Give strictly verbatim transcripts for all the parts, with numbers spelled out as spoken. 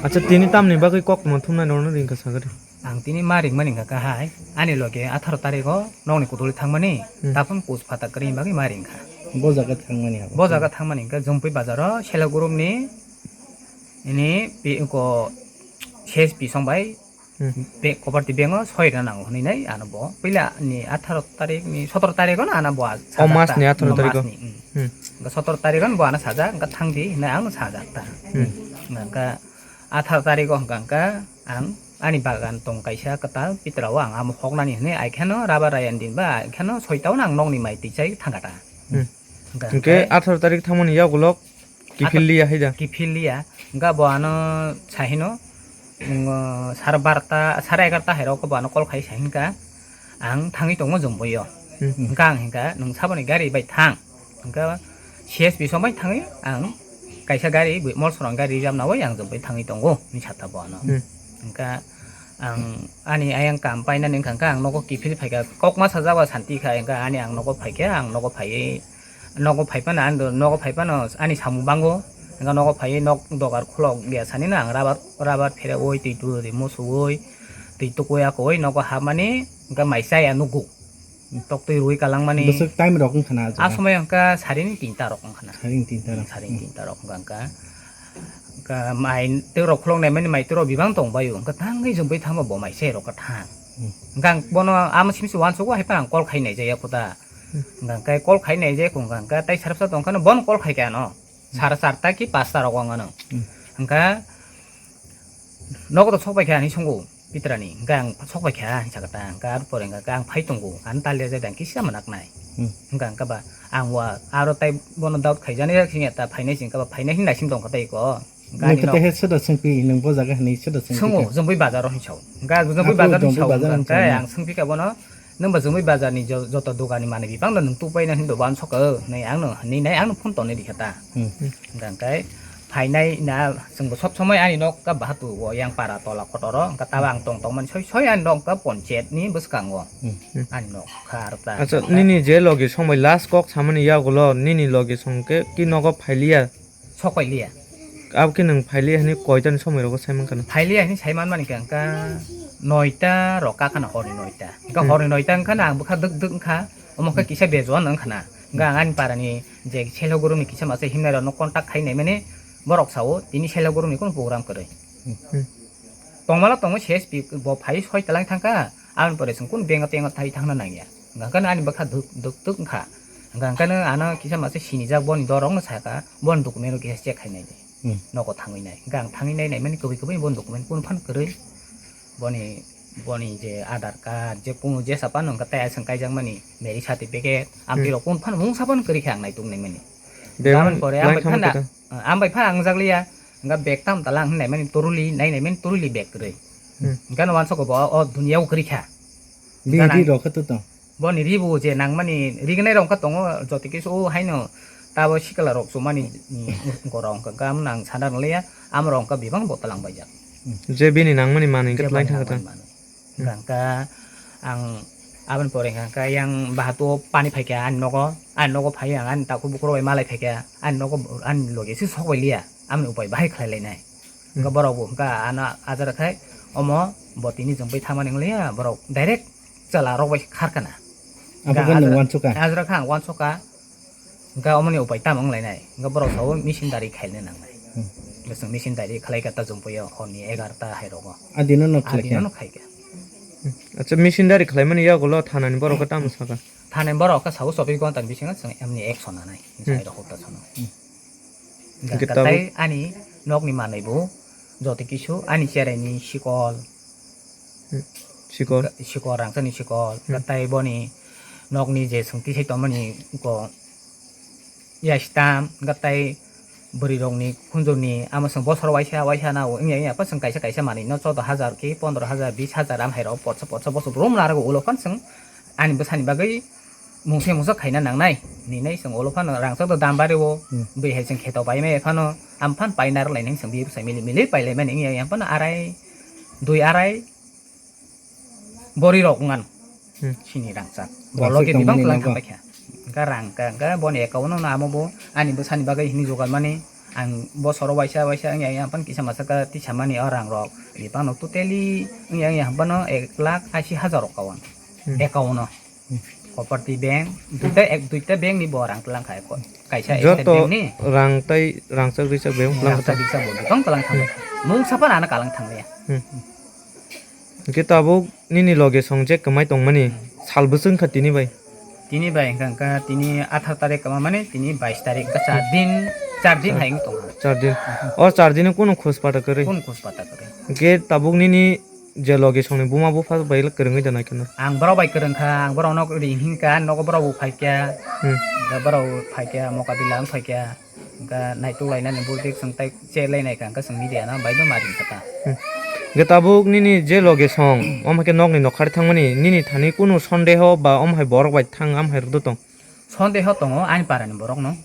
Acha, tini tamni bagwi kok tongma thumnai norno ringkha sagadi. Ang tini ma ringmani hwnkha kha hai, ani loge atharo tarikh o nokni kutuli thangmani, hmm, taphang kus phatak kwrwini bagwi ma ringkha. Bo jaga thangmani abo? Bo jaga thangmani hwnkha Jumpui bazar o Selok Group ni ini pi-, ko C S P song bai, hmm, be-, Cooperative Bank o soi rwna nango hwnwi nai ano bo. Puila ni atharo tarikh ni sotoro tarikh o no ano bo a-, o sajak mas ta. Ni atharo tarikh o? O mas ni, hmm. Hmm. Hwnkha sotoro tarikh o no bo ano sajak, hwnkha thangdi hwnwi ang sajak ta. Hmm. Hwnkha atharo tarikh o hwnkha, hwnkha ang ani bagan tong kaisa kwtal, pitra o ang amo hoknani hwnwi, ai kheno rubber ayang din ba, ai kheno soita o no ang nokni mai twi chai thangkha ta. Hmm. Hwnkha hwnkhe hwnkhe atharo tarikh thangmani yagulo kiphil liya hai da? Kiphil liya. Hwnkha bo ano sahino, mm, sare barota, sare egarota hai rok bo ano call khai sahinkha, ang thangwi tongo Jumpui o. Hmm. Hwnkha ang hinkha, "Nwng saboni gari bai thang." Hwnkha C S P song bai thangwi ang kaisa gari, bui-, Molsorong gari rijab nawi ang Jumpui thangwi tongo, hinwi sakha bo ano. Hmm. Hwnkha ang ani ayang kam painani wngkha, hwnkha ang nogo kiphil phaikha, kokma sajak ba santi kha, hwnkha ani ang nogo phaikha, ang nogo phaiwi, nogo phaiphano ani do-, nogo phaiphano ani samung bango, hwnkha nogo phaiwi nok dogar khulok ya sanino ang rabar, rabar pherewi, twi twi musuwi, twi tukwi akowi nogo hapmani, hwnkha mai chaya nugo. Toktwi rwi kalangmani. Bwswk time rok wngkha na ah jaga? Somoi wngkha sarini tinta rok wngkha na. Sarini tinta rok. Sarini tinta rok wngkha, wngkha. Wngkha mai tei rok khulok naimani mai tei rok bibang tong bai o. Wngkha tangwi jumbai thangma bo mai se rok kha thang. Hmm. Wngkha ang bono ama simi se uansukgo hai phano ang call khai nai jaya khuda. Hmm. Wngkha khe call khai nai jaya wngkha, wngkha tei sarsa tong khano bono call khai kha ano. Sara charta ki pasta rok wng ano. Hmm. Wngkha nogo to sok bai kha hinwi swngo pitrani, hwnkhe ang sok bai kha hinwi sakha ta, hwnkhe aro pore hwnkhe ang phai tongo, ano tal rwjak de ang kisa manaknai. Hmm. Hwnkhe ang khe ba ang wa aro tai bono doubt khaijani yak singya ta phainai sing khe ba phainai hinwi naising tongkha tei ko. Hwnkhe ani nok. Nwng khe tei he soda swngpi, nwng bo jaga hinwi soda swngpi kha? Swngo, Jumbai bazar o hinwi sao. Hwnkhe Jumbai bazar hinwi sao, hwnkhe ang swngpi kha bono. Nwng ba Jumbai bazar ni jo-, joto dogan ni manwi bipang no nwng tupai na hinwi uansukha, nai ang no hinwi nai ang no phone tonwi rikha ta. Hmm. Hwnkha khe phainai na chwng bo sob somoi ani nok ka bahatu o yang para tola kotor o, hwnkha taba ang tong tong mani soi soi ani nok ka ponchayat ni bwskango. Hmm. Ani nok kha aro ta. Acha, nini je logi song bai last kok samani yagulo nini logi song khe ki nogo phailiya? Sok pai liya. Abo khe nwng phailiya hinwi koitani somoi rogo sai mankha na? Phailiya hinwi sai manmani khe wngkha noita rok kakhana horni noita. Wngkha, hmm, horni noita wngkha na ang bwkha dwk dwk wngkha. Omo khe kisa bejuan wngkha na. Wngkha ang ani parani je Selok Group ni kisa masa himnai rokno contact khai naimani borok sao tini Selok Group ni kunu program kwrwi. Hmm. Tongmala tongo C S P bo phai soi twlang thangkha. Aboni pore chwng kunu bank o tengo thai thangna nangya. Hwnkha khe ani bwkha duk, duk, duk wngkha. Hwnkha khe ano kisa masa sinijak boni dorokno sakha, boni document rok kisa check khainai di. Hmm. Nogo thangwi nai. Hwnkha ang thangwi nai naimani kwbwi kwbwi boni document kunu phano kwrwi. Boni, boni je Aadhaar card, je kunu jesa phano hwnkha tei aswk kaijakmani marriage certificate, amtwi rok kunu phano mungsa phano kwrwi khe ang naituk naimani. Aboni pore ang bai phano, ang bai phano ang jakliya. Hwnkha bag tam tala ang naimani toruli, nai naimani toruli bag kwrwi. Hmm. Hwnkha no uansukgo bo o duniya o kwrwi kha. Bini ri rok khe to tong? Boni ri bo je nangmani rignai rok wngkha tongo, joto kisu o haino tabo sikla rok chumani, mm, gorok wngkha, wngkha amo nang sana rwliya, amo rok wngkha bebak bo twlang baijak. Je bini nangmani manwi wngkha twlang thangkha ta. Hwnkha ang aboni pore hwnkha yang bahatu o pani phaikha ani nogo, ani nogo phai ang ani takhuk bukhuk rok bai malai phaikha ani nogo, ani loge se sok bai liya, amoni upai bahai khlai lainai. Hwnkha borok bo hwnkha ano ajara khai omo bo tini chwng bai thangmani wng liya, borok direct chwla rok bai kharkha na. Abo hwnkha nwng uansukha? Ajra kha ang uansukha. Hwnkha omoni upai tamo wng lainai? Hwnkha borok sao machine dari khaina nangnai. Hmm. Hwnkha chwng machine dari khlai kha ta Jumpuio horni egarta hai rogo. A dino no khlai kha? A dino no khai kha. Hmm. Acha, machine dari khlaimani yagulo thanani borok khe tamo sakha? Thanani borok khe sao chobbish ghonta ni bisingo chwng emni action nanai. Hmm. Chai rok hota sono. Hmm. Hwnkhe tabuk tei ani nokni manwi bo joto kisu ani cherai ni sikol. Hmm. Sikol. Sikol, rangchak ni sikol. Hmm. Hwnkhe tei boni nokni je chwng tisai tongmani ko ya stam, hwnkhe tei bwrwi rokni khunjurni amo chwng bosor waisa waisa na wngya wngya pha chwng kaisa kaisa manwi no choudo hajar ki pondro hajar, bis hajar am hai rok potsa potsa bosor brum narago ulo phan chwng ani bwsani bagwi mungsa mungsa khaina nangnai hinwi nai chwng ulo phano rangchak do dam bario. Hmm. Bui hai chwng kheto pai maya phano am phan pai narwk lainai chwng bini bwsai mili mili pai laimani wngya yang phano arai dui arai bori rok wngano. Hmm. Sini rangchak. Rangchak bolo ke bibang tongmani twlang nangkha. Thangbai kha. Hwnkha rang ka, hwnkha boni account no amo bo ani bwsani bagwi hinwi jugal mani Ang bosoro waisa waisa wngya wngya haphano kisa masa ka tisa mani o rang rok. Bipano totally wngya wngya haphano ek lakh ashi hajar rok kawan. Hmm. Account no. Hmm. Cooperative bank, duita ek, duita bank ni bo rang tlang kha ko. Kaisa Joto S T bank ni. Rang tai rangchak rijak bank Hmm, tlang rangchak kha. Rijak bo tong tlang thang. Hmm. Mung sapan ana kalang thang ya. Hmm. Hwnkhe tabuk nini loge song je kwmai tongmani Hmm. sal bwswk wngkha tini bai? Tini bai hwnkha, hwnkha tini atharo tarik kwma mani tini bais tarik, hwnkha char din, char din Hmm. hai wng tongkha. Char din. Hmm. O char din kunu khus pata kwrwi? Kunu khus pata kwrwi. Hwnkhe tabuk nini je loge songni buma bupha bai kwrwngwi da nai kheno? Ang borok bai kwrwngkha, ang borokno ring hinkha, nogo borok bo phaikha. Hmm. Da borok phaikha, mokabila wng phaikha. Hwnkha naituk lainani burdik chwng tai che lainai kha, hwnkha chwng media no bai no ma ring kha ta. Hmm. Hwnkhe tabuk nini je loge song, omo hai khe nokni nokhar thangmani, nini thani kunu sondeho ba omo hai borok bai thang, am hai rwdo tong? Sondeho tongo ani para ni borok no.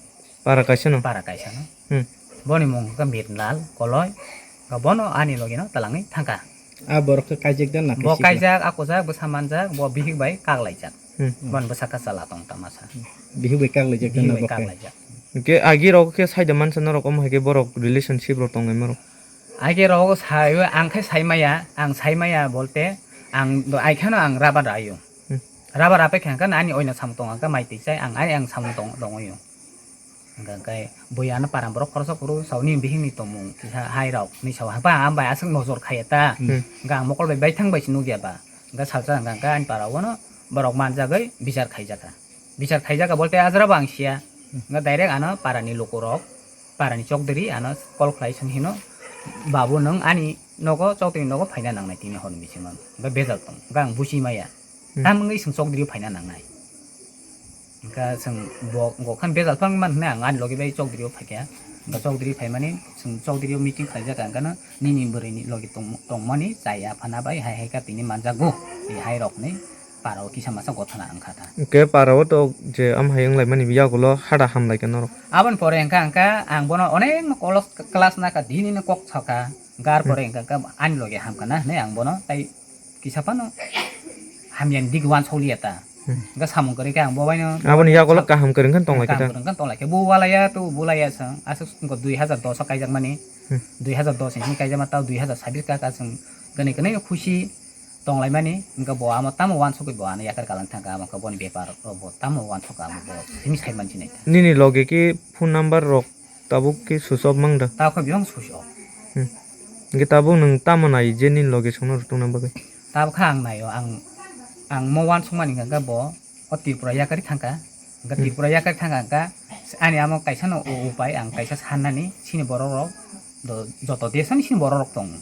Para kaisa no? Para kaisa no. Hmm. Boni mung hwnkha Mirnal Koloi, hwnkha bono ani logi no twlangwi thangkha. A borok khe kaijak da na khe Bo sikla? Kaijak, a kwchak, bwsa manjak, bo bihik bai kak laijak. Hmm. Bon bwsa ka chwla tong tamasa. Bihik bai kak laijak Bihik da bai bo kak khe? Laijak. Hwnkhe agi rok khe saida mansa norok omo hai khe borok relationship rok tonglaima rok? Agi rok sai, ang khe sai maya, ang sai maya bolte ang do ai kheno ang rubber ayo. Hmm. Rubber apai khe hwnkhe ani oina samung tong ang khe mai twi chai ang ai ang samung tong, tongwi o. Hwnkhe bui ano para borok khoroksa phuru sauni bihikni tongmung kisa hai rok ni sao hapa ang bai aswk nojor khaiya ta. Hmm. Hwnkhe ang mokol bai baithang bai se nukya ba. Hwnkhe salsa hwnkhe ani para o no borok manjagwi bichar khaijakha. Bichar khaijakha bolte ajra bo ang siya. Hwnkhe direct ano para ni luku rok, para ni chokdri ano call khlai song hino, "Babu nwng ani nogo chokdri nogo phaina nangnai tini hor ni bisingo." Hwnkhe bejal tong. Hwnkhe ang buchi maya. Hmm. Tam wngwi chwng chokdri o phaina nangnai. Hwnkha chwng bo, bo khan bejal phang man hwnwi ang ani logi bai chokdri o phaikha. Hwnkha chokdri phaimani chwng chokdri o meeting khlaijak ang kano nini bwrwi ni logi tong, tongmani chaya phana bai hai hai kha tini manjago. Tei hai rok ni para o kisa masa gothana wngkha ta. Hwnkhe para o to je am hai wnglaimani yagulo hada hamlaikha norok. Aboni pore hwnkha, hwnkha ang bono onek no kolos class naka dini no kok saka. Gar pore Hmm. hwnkha, hwnkha ani logi hamkha na hwnwi ang bono tai kisa phano hamya ni digi uansuk liya ta. Hmm. Hwnkhe samung kwrwi khe ang bo baino Aboni yagulo kaham kwrwng khe tong lai khe ta? Kaham kwrwng khe tong lai khe. Bo walaya to bo laya sa. Aswk wngkha dui hazar dos o kaijak mani. Hmm. Dui hazar dos ni simi kaijak ma ta dui hazar sabis ka ka chwng kwnwi kwnwi no khusi tong lai mani. Hwnkhe bo amo tamo uansugwi bo ano yakar kalang thang kha, amo khe boni bepar o bo tamo uansuk kha, amo bo simi sai man sinai ta. Nini loge khe phone number rok tabuk khe switch off mang da? Tabuk khe biyang switch off. Hmm. Hwnkhe tabuk nwng tamo nai je nini loge songno rwtongna bagwi? Tabuk khe ang naio, ang, ang mo uansukmani hwnkha khe bo o Tripura yakarwi thangkha. Hwnkha Hmm. Tripura yakarwi thangkha hwnkha ani amo kaisa no u-, upai ang kaisa sannani sini borok rok do-, joto desani sini borok rok tongo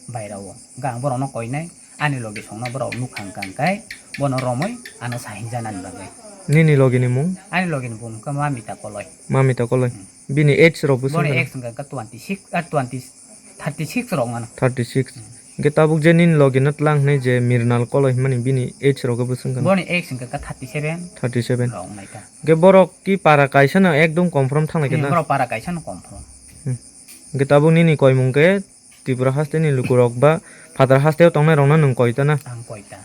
baira o. Hwnkha ang borokno koinai. Ani logi songno borok nukha hwnkha hwnkhe bono romwi ano sahinjanani bagwi. Nini logi ni mung? Ani logi ni mung wngkha Mamita Koloi. Mamita Koloi. Hmm. Bini age rok bwswk Boni wngkha na? Age wngkha hwnkha twenty six, ah, twenty, thirty six rok wngkha na. Thirty six. Hmm. Hwnkhe tabuk je nini logi no tlang hwnwi je Mirnal Koloi hwnmani bini age rok bwswk wngkha na? Boni age wngkha hwnkha thirty seven. Thirty seven. Rok wngkha. Hwnkhe borok ki para kaisa no ekdom confirm thang lai khe Hmm, na? Borok para kaisa no confirm. Hmm. Hwnkhe tabuk nini koimung khe Tripura haste ni lukurok ba phatar haste o tongnai rok no nwng koi ta na? Ang koi ta.